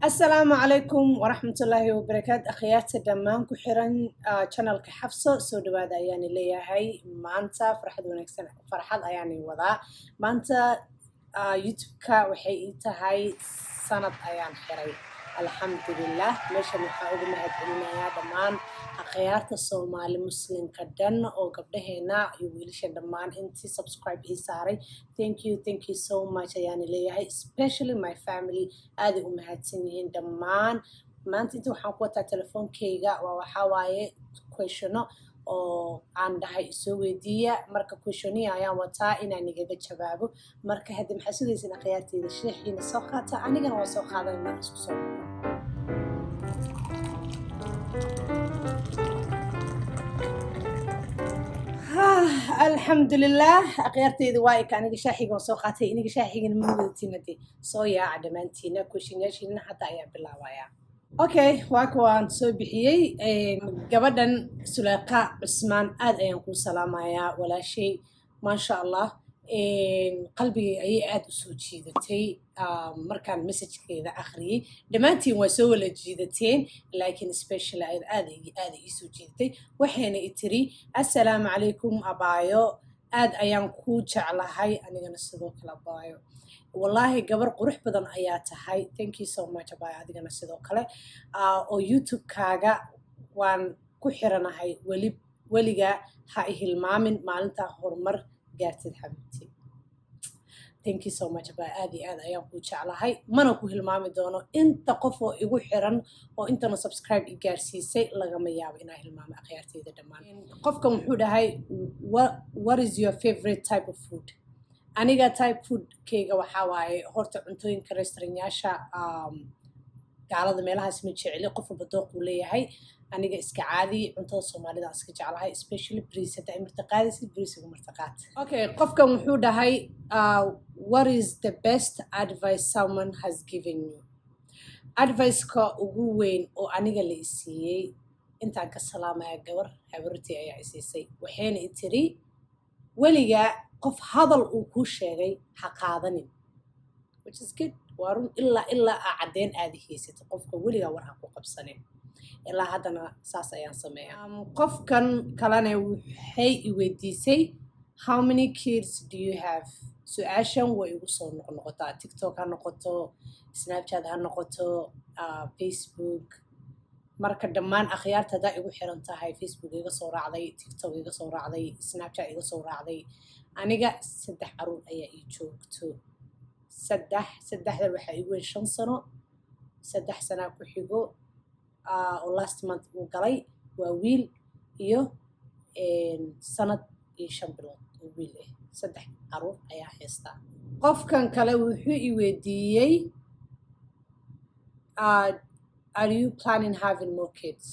Asalaamu calaykum waraxmatullaahi wabarakaatu. Akhyaarta dhammaan ku xiran channelka Xafso, soo dhawaada ayaani leeyahay. Maanta farxad wanaagsan, farxad ayaani wadaa maanta. YouTube-ka waxay ii tahay sanad ayaan xiray, alxamdulilah. Meeshan waxaa uga mahadcelinayaa dhammaan akhyaarta Soomaali Muslimka dhan oo gabdhaheena iyo wiilasha dhammaan intii subscribe ii saaray. Thank you, thank you so much ayaani leeyahay. Especially my family, aaday u mahadsan yihiin dhammaan. Maanta inta waxaan ku wataa telefoonkeyga, waa waxaa waaye questiono oo aan dhahay isoo weydiiya. Marka questioniya ayaan wataa inaan igaga jawaabo. Marka hadda maxaa sugaysan, akhyaarteyda? Sheexiina soo qaata, anigana waa soo qaadanayna, isku soo noqon. Alxamdulilah, akhyaarteyda, waa ika aniga shaaxiga waan soo qaatay, iniga shaaxigana ma wadatiin. Hadee soo yaaca dhammaantiina, questionyaashiina hadda ayaan bilaabayaa. Okay, waa kuwaan soo bixiyey. Gabadhan Suleyqa Cusmaan, aad ayaan kuu salaamayaa walaashay, maasha Allah. Qalbigay ayay aada u soo jiidatay markaan messagekeeda akhriyey. Dhammaantiin waa soo wala jiidateen, laakiin specially ayada aad aada ii soo jiidatay. Waxayna i tiri: "Assalaamu calaykum abaayo, aad ayaan kuu jeclahay." Anigana sidoo kale abaayo. "Wallaahi gabar qurux badan ayaa tahay." Thank you so much abaayo, adigana sidoo kale. "Oo YouTube-kaaga waan ku xiranahay weli, weligaa ha i hilmaamin maalintaa horumar gaartid xabiibti." Thank you so much abaa, aad iyo aad ayaan kuu jeclahay, mana ku hilmaami doono. Inta qof oo igu xiran oo intana subscribe i gaarsiisay, lagama yaabo inaa hilmaamo. Akhyaarteyda dhammaan, qofkan wuxuu dhahay: "What is your favorite type of food?" Aniga type foodkeyga waxaa waaye horta cuntooyinka restaurantyaasha gaalada meelahaas ma jecli. Qof walba dooq uu leeyahay. Aniga iska caadi cuntada Soomaalida aan iska jeclahay, especially bariis. Hadda martiqaadaysid, bariis igu martiqaad. Okay, qofkan wuxuu dhahay: "What is the best advice someone has given you?" Advice-ka ugu weyn oo aniga la isiiyey, intaan ka salaamaya, gabar habartii ayaa isiisay. Waxayna i tiri: "Weligaa qof hadal uu kuu sheegay ha qaadanin," which is good, waa run. Ilaa aa caddeyn aada haysatid, qofka weligaa war ha ku qabsanin. Ilaa haddana saas ayaan sameeyaa. Qofkan kalena waxay i weydiisay: "How many kids do you have?" Su-aashan way igu soo noqnoqotaa, TikTok ha noqoto, Snapchat ha noqoto, Facebook. Marka dhammaan akhyaarta haddaa igu xiran tahay, Facebook iga soo raacday, TikTok iga soo raacday, Snapchat iga soo raacday, aniga saddex caruur ayaa ii joogto. Saddex, saddexda waxaa igu weyn 5 sano, 3 sanaa ku xigo oo last month uu galay, waa wiil, iyo sanad iyo 5 bilood oo wiil ah. Saddex caruur ayaa haystaa. Qofkan kale wuxuu i weydiiyey: "Are you planning having more kids?"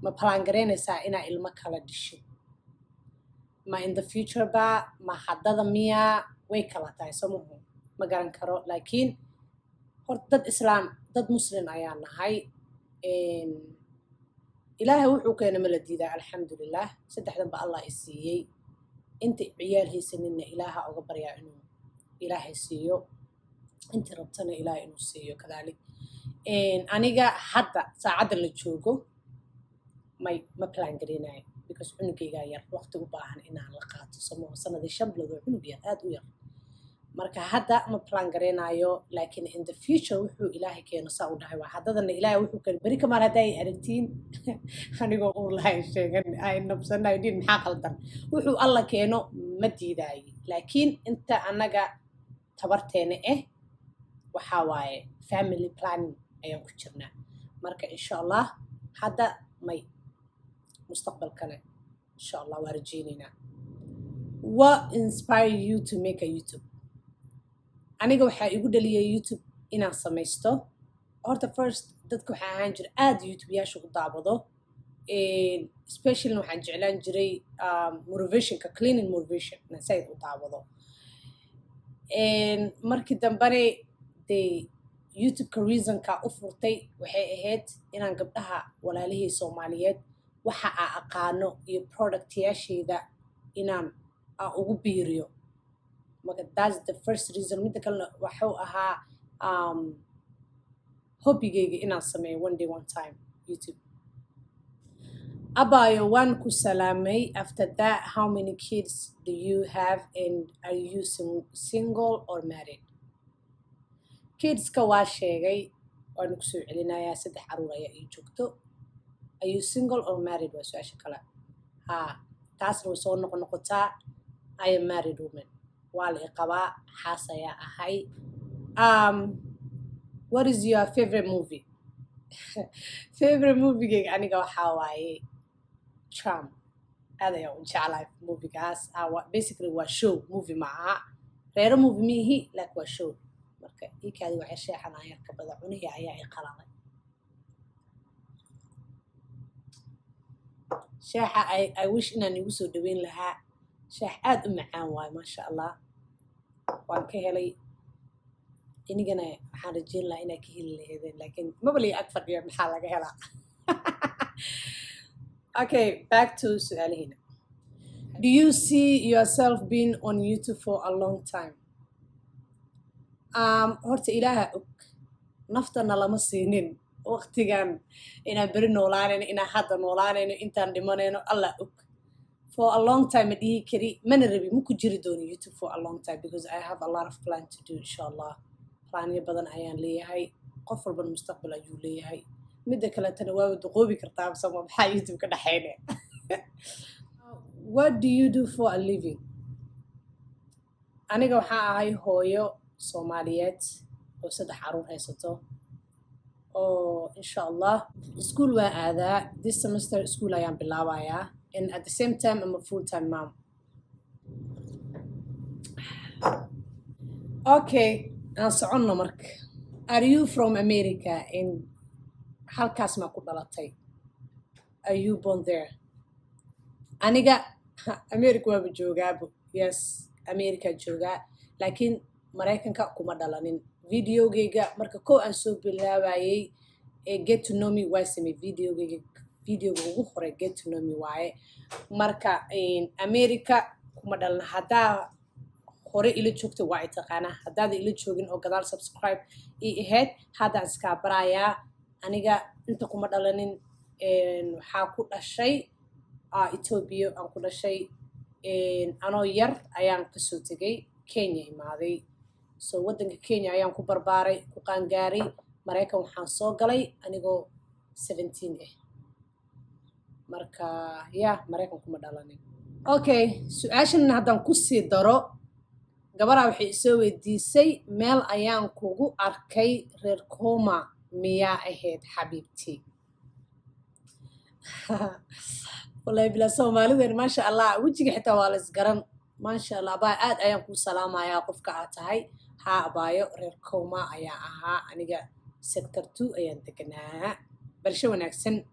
Ma plan garaynaysaa inaa ilmo kala dhishid? Ma in the future ba, ma haddada miya? Way kala tahay, soo mahu? Ma garan karo, laakiin horta dad Islaam, dad Muslim ayaa nahay. Ilaahay wuxuu keena ma la diidaa. Alxamdulilah, saddexdan ba Allah i siiyey. Inta ciyaal haysaninna Ilaaha uga baryaa inuu Ilaahay siiyo, intii rabtana Ilaahay inuu siiyo kadaalik. Aniga hadda saacadda la joogo may, ma plan gareynayo, because cunugaygaa yar, waqti u baahan inaan la qaato samo, sanadii 5 bilood oo cunug yar, aad u yar. Marka hadda ma plan gareynayo, laakiin in the future wuxuu Ilaahay keeno, saa u dhahay waa haddadana Ilaahay wuxuu keeno. Beri kamaal hadday aragtiin anigoo uur lahayn, sheegan ay nabsanay dhin, maxaa qaldan? Wuxuu Alla keeno ma diidaayo, laakiin inta annaga tabarteena ah waxaa waaye family planning ayaan ku jirnaa. Marka insha Allah hadda may, mustaqbalkana insha Allah waa rajeyneynaa. What inspire you to make a YouTube? Aniga waxaa igu dhaliyay YouTube inaan samaysto, horta first dadka waxaa ahaan jira aada YouTube-yaasha u daawado. Especially waxaan jeclaan jiray motivationka, cleaning motivation inaan saaid u daawado. Markii dambene dee YouTube-ka reasonka u furtay waxay ahayd inaan gabdhaha walaalihii Soomaaliyeed waxa aa aqaano iyo productyaashayda inaan aan ugu biiriyo. Marka that's the first reason. Midda kalena waxuu ahaa Hobbigayga inaan sameeyo one day, one time YouTube. Abayo, waan ku salaamay. After that, how many kids do you have and are you single or married? Kidska waa sheegay, waanu kusoo celinayaa. Saddex caruur ayaa ii joogto. Are you single or married waa su-aasha kale. Haa, taasna way soo noqon noqotaa. I am married woman. Waa la i qabaa, xaas ayaa ahay. What is your favorite movie? Favorite moviegayga aniga waxaa waaye Charmed. Aad ayaan u jeclahay moviegaas. Basically waa show, movie ma aha. Reero movie miihi, laakiin waa show. Marka iikaadi waxay sheexan aan yarka bada cunihii ayaa i qalalay. Sheexa I wish inaan igu soo dhaweyn lahaa. Sheex aad u macaan waayo, maasha Allah, waan ka helay. Inigana waxaan rajeyn lahaa inaa ka heli laheedeen, laakiin maba lii ag fadhiyo, maxaa laga helaa? Okay, back to su-aalihiina. Do you see yourself being on YouTube for a long time? Horta Ilaaha og, naftana lama siinin waqtigan inaan beri noolaanayno, inaan hadda noolaanayno, intaan dhimanayno Allah og. For a long time ma dhihi kari, mana rabi, ma ku jiri doono YouTube for a long time because I have a lot of plan to do, insha Allah. Planyo badan ayaan leeyahay. Qof walbana mustaqbal ayuu leeyahay. Midda kaletana waaba duqoobi kartaa sama, maxaa YouTube ka dhexayne? What do you do for a living? Aniga waxaa ahay hooyo Soomaaliyeed oo saddex caruur haysato oo insha Allah school waan aadaa. This semester school ayaan bilaabayaa, and at the same time I'm a full time mom. Okay, aan soconno marka. Are you from America in halkaas ma ku dhalatay? Are you born there? Aniga America waaba joogaabo. Yes, America joogaa, laakiin Maraykanka kuma dhalanin. Videogayga marka ko aan soo bilaabayay ee get to know me waa samey videogayga, videoga ugu horay get to know me waaye. Marka America kuma dhalan. Haddaa hore ila joogta waa i taqaanaa. Haddaada ila joogin oo gadaal subscribe ii ahayd, haddaan iskaa barayaa. Aniga inta kuma dhalanin. Waxaa ku dhashay Ethiopia aan ku dhashay. Anoo yar ayaan kasoo tegay, Kenya imaaday. So waddanka Kenya ayaan ku barbaaray, ku qaangaaray. Maraykan waxaan soo galay anigoo 17 ah. Marka ya, Maraykan kuma dhalanin. Okay, su-aashan haddaan kusii daro, gabaraa waxay isoo weydiisay, meel ayaan kugu arkay, reer Coma miyaa ahayd xabiibti? Wallahi bilaa, Soomaalideen maasha Allah, wejiga xitaa waa la isgaran, maasha Allah. Abaayo, aad ayaan kuu salaamayaa qofka aad tahay. Haa abaayo, reer Coma ayaa ahaa aniga, sector 2 ayaan deganaa. Barsho wanaagsan.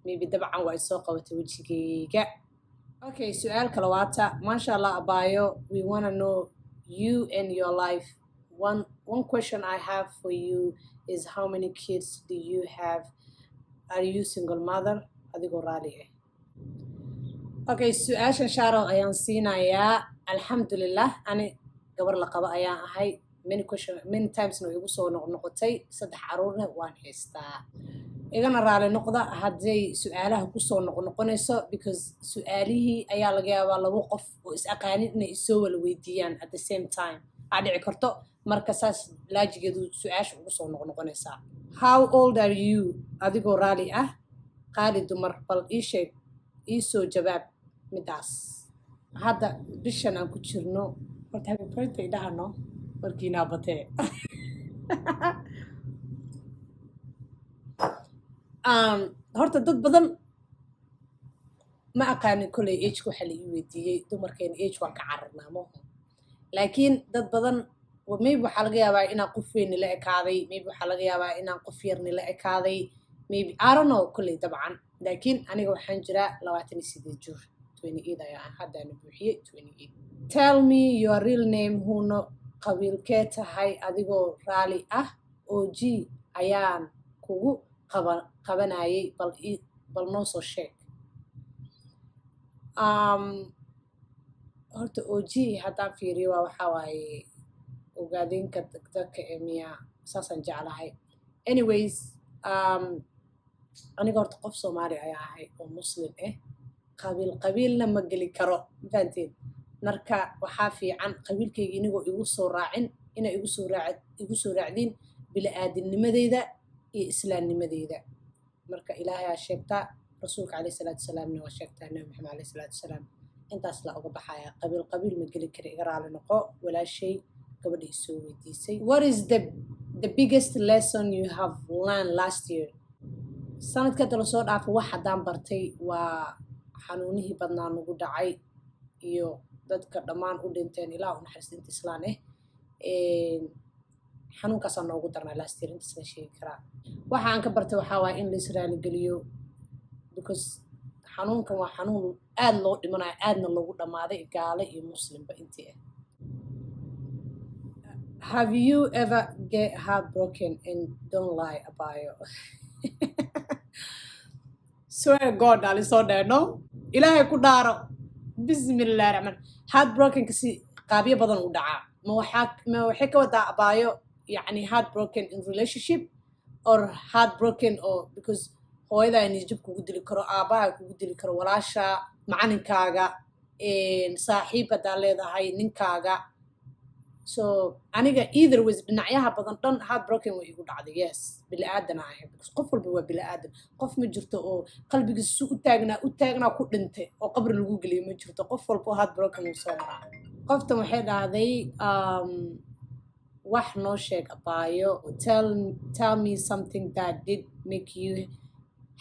Maybe dabcan waa isoo qabatay wejigayga. Okay, su-aal kale waata. Maasha Allah abaayo, we wanna know you and your life. One question I have for you is, how many kids do you have? Are you single mother? Adigoo raali ah. Okay, su-aashan Sharow ayaan siinayaa. Alxamdulilah, ani gabar la qabo ayaan ahay. Many question, many timesna way igu soo noqnoqotay. Saddex caruurna waan haystaa. Igana raali noqda hadday su-aalaha kusoo noqnoqonayso, because su-aalihii ayaa laga yaabaa labo qof oo is aqaanin inay isoo wala weydiiyaan at the same time aa dhici karto. Marka saas laajigeedu su-aasha ugu soo noqnoqonaysaa. How old are you? Adigoo raali ah, qaali dumar, bal ii sheeg, ii soo jawaab midaas. Hadda bishan aan ku jirno, horta happy birthday dhahano markiinaa batee. Horta dad badan ma aqaanin koley ageka waxaa la ii weydiiyey. Dumarkeena age waan ka cararnaa maho, laakiin dad badan maybe waxaa laga yaabaa inaan qof weyn nila ekaaday, maybe waxaa laga yaabaa inaan qof yar nila ekaaday, maybe, I don't know kolley dabcan. Laakiin aniga waxaan jiraa 28 jir, 28 ayaa haddaana buuxiyey 28. Tell me your real name huno, qabiilkee tahay adigoo raali ah? Og ayaan kugu qabanayay, bal noo soo sheeg. Horta og haddaan fiiriyo waa waxaa waaye ogaadeenka dadka ee miyaa, saasaan jeclahay. Anyways, aniga horta qof Soomaali ayaa ahay oo Muslim ah. Qabiil qabiilna ma geli karo, mafahanteen? Marka waxaa fiican qabiilkayga inigoo igu soo raacin inay igu soo raacdiin bili-aadamnimadeyda iyo islaamnimadeyda. Marka Ilaahay aa sheegtaa, Rasuulka caleyhi salaatu wasalaamna waa sheegtaa, Nabi Maxamed caleyhi salaatu wasalaam. Intaas la uga baxaya. Qabiil qabiil ma geli kara, iga raali noqo walaashay gabadha isoo weydiisay. What is the biggest lesson you have learned last year? Sanadka hadda lasoo dhaafo wax haddaan bartay waa xanuunihii badnaa nagu dhacay iyo dadka dhammaan u dhinteen. Ilaah u naxariista inta islaan ah. Xanuunkaasaa noogu darnaa last year, intaas la sheegi karaa. Waxa aan ka bartay waxaa waaye in la israaligeliyo, because xanuunkan waa xanuun aad loo dhimanayo, aadna loogu dhammaaday, gaale iyo Muslimba intii ah. Have you ever get heartbroken? And don't lie about it. Swear God, ali soo dheeno, Ilaahay ku dhaaro. Bismillahi raxmaan. Heartbrokenka si qaabyo badan u dhacaa. Ma waxay ka wadaa, abaayo, yacni heartbroken in relationship or heartbroken or because hooyadaa niyadjab kugu dili karo, aabaha kugu dili karo, walaasha, macalinkaaga, saaxiib haddaa leedahay, ninkaaga? So aniga either ways, dhinacyaha badan dhan heartbroken way igu dhacday. Yes, bili aadan ahay, because qof walba waa bili aadan. Qof ma jirto oo qalbigiisa su u taagnaa ku dhintay oo qabri lagu geliyo ma jirto. Qof walba oo heartbroken wuu soo maraa. Qoftan waxay dhahday, wax noo sheeg abaayo. Tell me something that did make you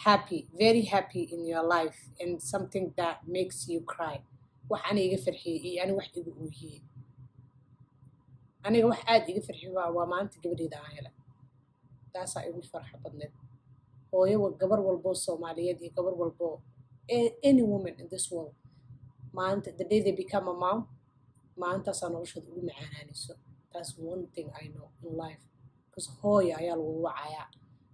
happy, very happy in your life and something that makes you cry. Wax ani iga farxiyey iyo ani wax iga oohiyey. Aniga wax aad iga farxiyey waa maalinta gabadheyda aan helay. Taasaa igu farxo badneed. Hooyo, gabar walboo Soomaaliyeed iyo gabar walboo, any woman in this world, maalinta, the day they become a mom, maalintaasaa noloshooda ugu macaanaanayso. That's one thing I know in life, because hooyo ayaa lagu wacayaa.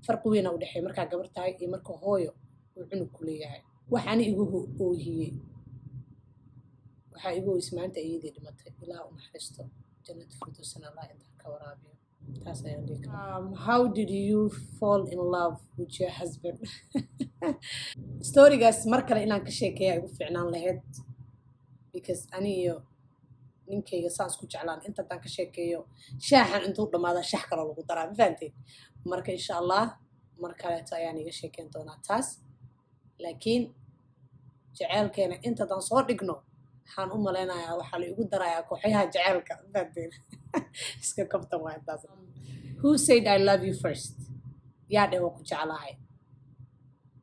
Farqi weynaa u dhexeeya markaa gabar tahay iyo marka hooyo uu cunug ku leeyahay. Wax ani igu oohiyey, waxaa igu ooysay maalinta iyadii dhimatay. Ilaah u naxariisto, jannada firdowsana Allah intaa ka waraabiyo. Taas ayaan dhihi karaa. How did you fall in love with your husband? Storygaas mar kale inaan ka sheekeeya igu fiicnaan lahayd, because ani iyo ninkayga saan isku jeclaan inta haddaan ka sheekeeyo, shaaxan intuu dhamaada shax kaloo lagu daraa, ma fahanteen? Marka insha Allah mar kaleeto ayaan iga sheekeyn doonaa taas. Laakiin jeceelkeena inta haddaan soo dhigno, waxaan u malaynayaa waxaa la igu darayaa kooxyaha jeceelka, ma fahanteen? Iska kabtan waa intaas. Who said "I love you" first? Yaa dheh "waa ku jeclahay"?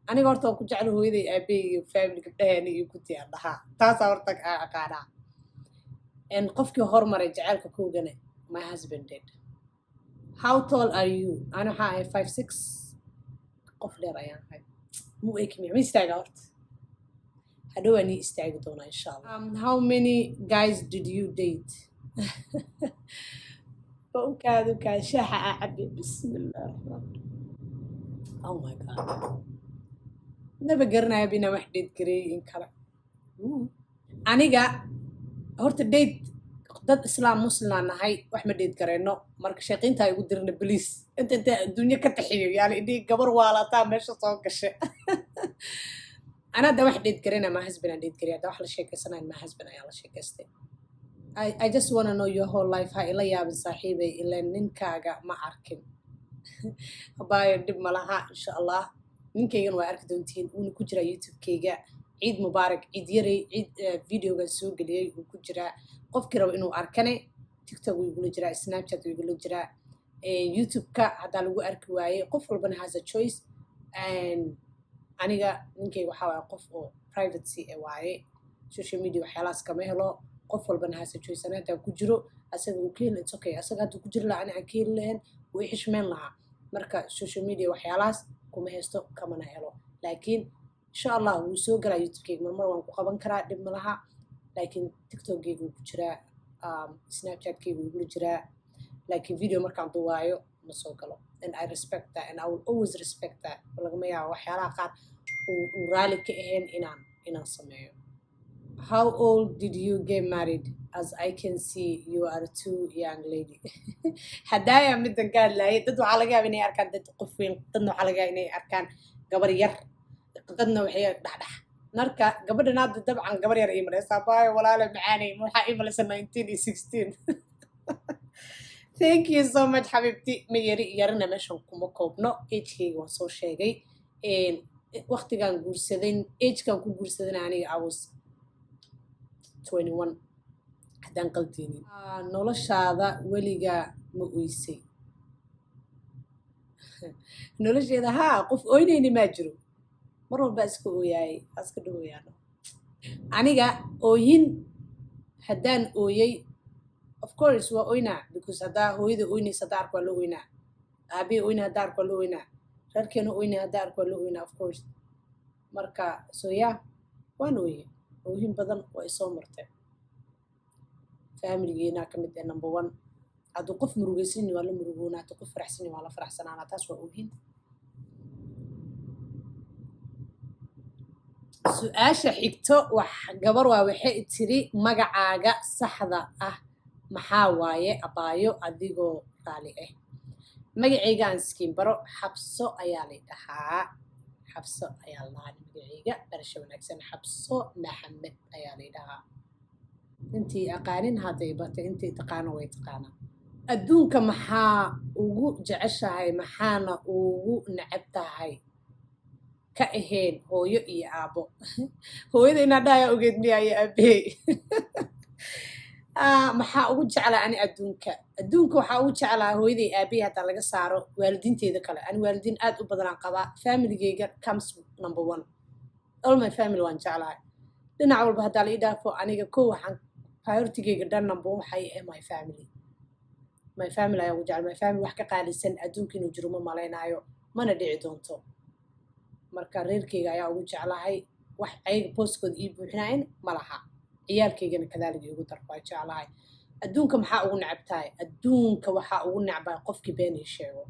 Aniga horta waan ku jecla hooyaday, aabey iyo family, gabdhaheena iyo kuti aan dhahaa. Taasaa horta aan aqaanaa. And qofkii hormaray jaceylka kowgana, my husband did. How tall are you? Ani waxaa ahay 5'6". Qof dheer ayaan ahay. Mu ekmiya? Ma istaaga horta? Hadhow aan ii istaagi doonaa insha Allah. How many guys did you date? Ba ukaad ukaad, shaaxa aa cabe. Bismillah raxmaan. Oh my God, naba garanaya inaan wax date gareeyay in kale. Aniga horta date, dad Islaam Muslimaan nahay, wax ma date garayno. Marka sheeqiintaa igu dirna beliis inta adduunyo ka taxiyo yaala idhii gabar waalataa meesha soo gashay. Ana hadda wax date garayna, my husband aan date garay. Hadda wax la sheekeysanayn, my husband ayaan la sheekaystay. I just wanna know your whole life. Ha ila yaabin saaxiibay, ileen ninkaaga ma arkin. Abaayo, dhib ma laha. Insha Allah ninkaygana waa arki doontiin, wuuna ku jiraa YouTube-kayga. Ciid mubaarak, ciid yaray, ciid videogan soo geliyey wuu ku jiraa. Qofkii rabo inuu arkane, TikTok wuu igula jiraa, Snapchat wuu igula jiraa, YouTube-ka haddaa lagu arki waaye. Qof walbana has a choice. And aniga ninkayga waxaa waaye qof oo privacy e waaye, social media waxyaalahaas kama helo. Qof walbana has a choice. Ana haddaan ku jiro, asaga uu ka heli, it's okay. Asaga hadduu ku jiri lahaa, ani aan ka heli lahayn, wuu i xishmeyn lahaa. Marka social media waxyaalahaas kuma haysto, kamana helo. Laakiin insha Allah wuu soo galaa YouTube-kayga marmar, waan ku qaban karaa, dhib ma laha. Laakiin TikTok-kayga wuu ku jiraa, Snapchat-kayga wuu igula jiraa, laakiin video markaan duwaayo ma soo galo. And I respect that and I will always respect that. Lagama yaabo waxyaalaha qaar uu raali ka ahayn inaan sameeyo. How old did you get married? As I can see, you are too young lady. Haddaaya middan ka hadlaayay, dad waxaa laga yaaba inay arkaan dad qof weyn, dadna waxaa laga yaaba inay arkaan gabar yar, dadna waxay dhexdhex. Marka gabadhan hadda dabcan gabar yar ii malaysaa. Baayo, walaale macaanay, waxaa ii malaysa 19 iyo 16. Thank you so much, xabiibti. Ma yari, yarina meeshan kuma koobno. Age keyga waan soo sheegay waqtigaan guursaday, age kan ku guursadana aniga I was 21, haddaan qaldeynin. Noloshaada weligaa ma oysay? Nolosheeda haa, qof oynayni maa jiro. Mar walbaa iska ooyaayay, waa iska dhawoyaano. Aniga ooyin haddaan ooyey, of course waa oynaa, because haddaa hooyada oynaysa haddaa arko, waa la oynaa. Aabihii oynaa haddaa arko, waa la oynaa. Reerkeena oynay haddaa arko, waa la oynaa, of course. Marka so yeah, waan ooyey. Oohin badan waa isoo martay. Family geena ka mid ah number one. Hadduu qof murugaysan waa la murugoonaa, hadduu qof faraxsan waa la faraxsanaanaa. Taas waa oohin. Su-aasha xigto wax gabar waa, waxay tiri: "Magacaaga saxda ah maxaa waaye, abaayo, adigoo raali ah?" Magacayga aan iskiin baro. Xabso ayaa lay dhahaa. Xabso ayaa la dhahaa magacayga. Barasho wanaagsan. Xabso Maxamed ayaa lay dhahaa. Intii aqaanin hadday batay, intii taqaano way taqaanaa. Adduunka maxaa ugu jeceshahay, maxaana ugu neceb tahay, ka ahayn hooyo iyo aabbo? Hooyada inaa dhahaya ogeed miyaa iyo aabahey? Maxaa ugu jeclaa ani adduunka? Adduunka waxaa ugu jeclaa hooyaday, aabahey haddaa laga saaro, waalidiinteeda kale. Ani waalidiin aad u badanaan qabaa. Family geyga comes number one. All my family waan jeclahay. Dhinac walba haddaa la ii dhaafo, aniga ko waxaan priority geyga dhan number one waxay ah my family. My family ayaa ugu jecel. My family wax ka qaalisan adduunka inuu jiro ma malaynaayo, mana dhici doonto. Marka reerkeyga ayaa ugu jeclahay. Wax ayaga booskooda ii buuxinayn ma laha. Ciyaalkaygana kadaalika igu dar, waa jeclahay. Adduunka maxaa ugu necab tahay? Adduunka waxaa ugu necbahay qofkii been ii sheego.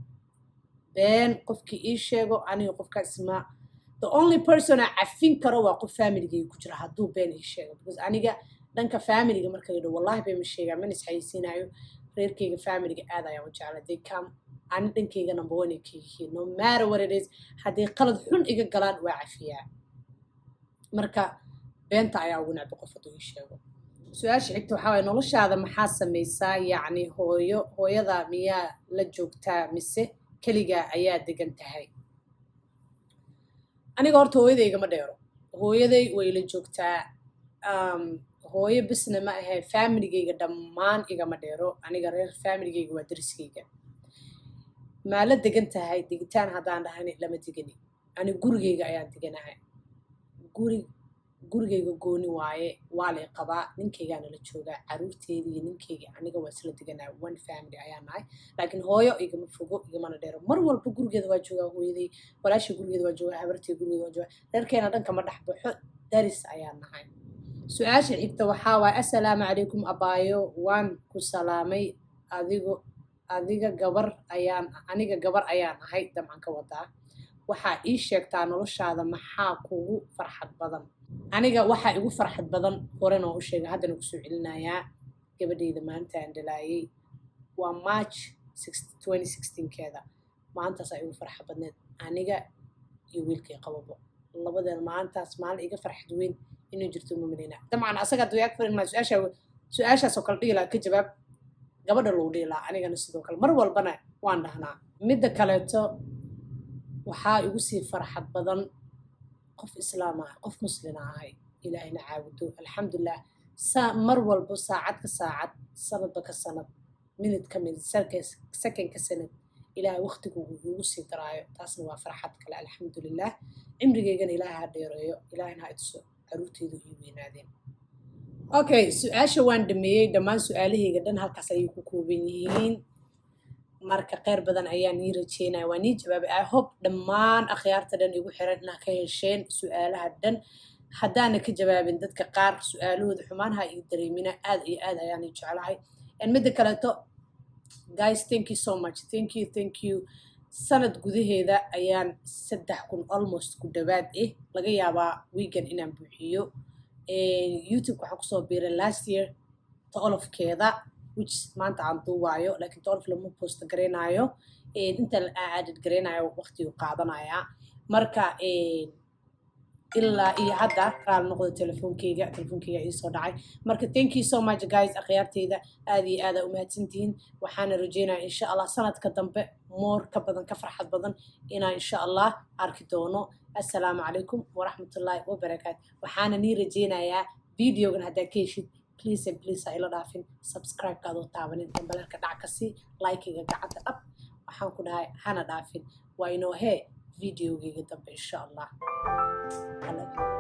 Been qofkii ii sheego, aniga qofkaas ma, the only person aan cafin karo waa qof family geyga ku jira hadduu been ii sheego, because aniga dhanka family ga marka yidho, wallahi been ma sheegaa, mana isxayeysiinayo. Reerkeyga, family ga aad ayaan u jeclay. They come, ani dhankeyga number one ay ka yihiin, no matter what it is. Hadday qalad xun iga galaan, waa cafiyaa. Marka beenta ayaa ugu necba qof hadduu ii sheego. Su-aasha xigta waxaa waye: noloshaada maxaa samaysaa? Yacni hooyo, hooyada miyaa la joogtaa mise keligaa ayaa degan tahay? Aniga horta hooyaday igama dheero. Hooyaday way la joogtaa. Hooyo bisna ma ahe, family geyga dhammaan igama dheero. Aniga reer family geyga waa dariskeyga. Maa la degan tahay? Degitaan haddaan dhahani, lama degani. Ani gurigeyga ayaan deganahay. Guri, gurigeyga gooni waaye. Waa lay qabaa, ninkeygaana la joogaa. Caruurteeda iyo ninkeyga aniga waa isla deganaa, one family ayaa nahay. Laakiin hooyo igama fogo, igamana dheero. Mar walba gurigeeda waa joogaa. Hooyaday, walaashii gurigeeda waa joogaa, habartay gurigeeda waa joogaa. Reerkeena dhan kama dhex baxo, daris ayaa nahay. Su-aasha xigta waxaa waaye: "Assalaamu calaykum abaayo, waan ku salaamay. Adigo adiga gabar ayaan, aniga gabar ayaan ahay," dabcan ka wadaa. "Waxaa ii sheegtaa noloshaada maxaa kugu farxad badan?" Aniga waxaa igu farxad badan, horena waan u sheegay, haddana kusoo celinayaa, gabadhayda maanta aan dhalaayay. Waa March 2016keeda. Maantaasaa igu farxad badneed, aniga iyo wiilkay qababo labadeena. Maalintaas maalin iga farxad weyn inuu jirto ma malaynaa. Dabcan asaga hadduu ag farin lahaa su-aasha, su-aashaasoo kale dhihi lahaa, ka jawaab gabadha lagu dhihi lahaa. Anigana sidoo kale mar walbana waan dhahnaa. Midda kaleeto waxaa igu sii farxad badan qof islaam ah, qof muslina ahay, Ilaahayna caabudo, alxamdulilah. Saa mar walbo, saacad ka saacad, sanadba ka sanad, minute ka minute, second ka sanad, Ilaahay waqtigu uu igu sii daraayo. Taasna waa farxad kale, alxamdulilah. Cimrigeygana Ilaahay ha dheereeyo, Ilaahayna ha ituso caruurteydu ii weynaadeen. Okay, su-aasha waan dhameeyey. Dhammaan su-aalahayga dhan halkaas ayay ku kooban yihiin. Marka kheyr badan ayaan nii rajeynaya. Waa nii jawaabay. I hope dhammaan akhyaarta dhan igu xiran inaa ka hesheen su-aalaha dhan. Haddaana ka jawaabin dadka qaar su-aalahooda, xumaan ha ii dareemina. Aad iyo aad ayaan ii jeclahay. Midda kaleeto, guys, thank you so much, thank you, thank you. Sanad gudaheeda ayaan 3000 almost ku dhawaad laga yaabaa wiigan inaan buuxiyo. YouTube waxaan kusoo biiray last year 12-keeda, which maanta aan duuwaayo, laakiin 12 lama post garaynaayo. Inta la edit garaynayo waqtigu qaadanayaa. Marka ilaa iyo hadda raal noqdo, telefoonkeyga iisoo dhacay. Marka thank you so much, guys. Akhyaarteyda, aad iyo aada umahadsantihiin. Waxaana rajeynaya, insha Allah, sanadka dambe more ka badan, ka farxad badan inaan, insha Allah, arki doono. Assalaamu calaykum waraxmatullaahi wabarakaatu. Waxaana nii rajeynayaa videogan haddaa ka heshid, please and please, ha ila dhaafin subscribe-ka adoo taabanin, gambalalka dhac ka sii, like-iga gacanta dhab. Waxaan ku dhahay hana dhaafin. Waa inoo hee videogeyga dambe, insha Allah. I love you.